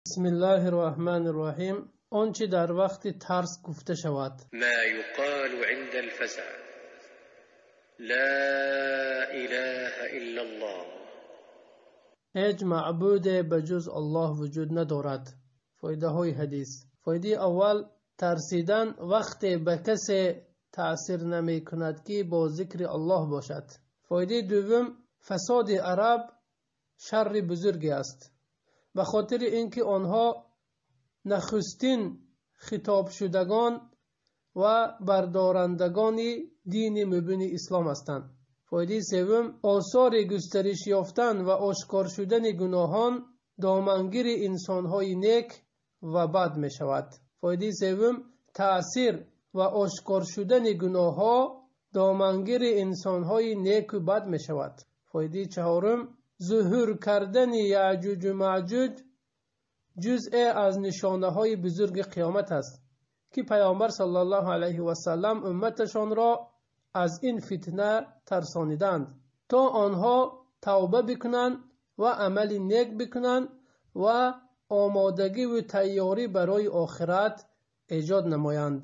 Бисмиллаҳир Раҳмонир Раҳим. Он чи дар вақти тарс гуфта шавад. ما يقال عند الفزع. لا إله إلا الله. Ҳеҷ маъбуде ба ҷуз Аллоҳ вуҷуд надорад. Фоидаҳои ҳадис. Фоидаи аввал: тарсидан вақте ба касе таъсир намекунад, ки бо зикри Аллоҳ бошад. Фоидаи дуввум: фасоди араб шарри бузурге аст, ба хотири ин ки онҳо нахустин хитобшудагон ва бардорандагони дини мубини ислом ҳастанд. Фоидаи севум: осори густариш ёфтан ва ошкор шудани гуноҳон домангири инсонҳои нек ва бад мешавад. Фоидаи севум: таъсир ва ошкор шудани гуноҳҳо домангири инсонҳои неку бад мешавад. Фоидаи чаҳорум: зуҳур кардани Яъҷуҷу Маъҷуҷ ҷузъе аз нишонаҳои бузурги қиёмат аст, ки Паёмбар саллаллоҳу алайҳи васаллам умматашонро аз ин фитна тарсониданд, то онҳо тавба бикунанд ва амали нек бикунанд ва омодагиву тайёрӣ барои охират эҷод намоянд.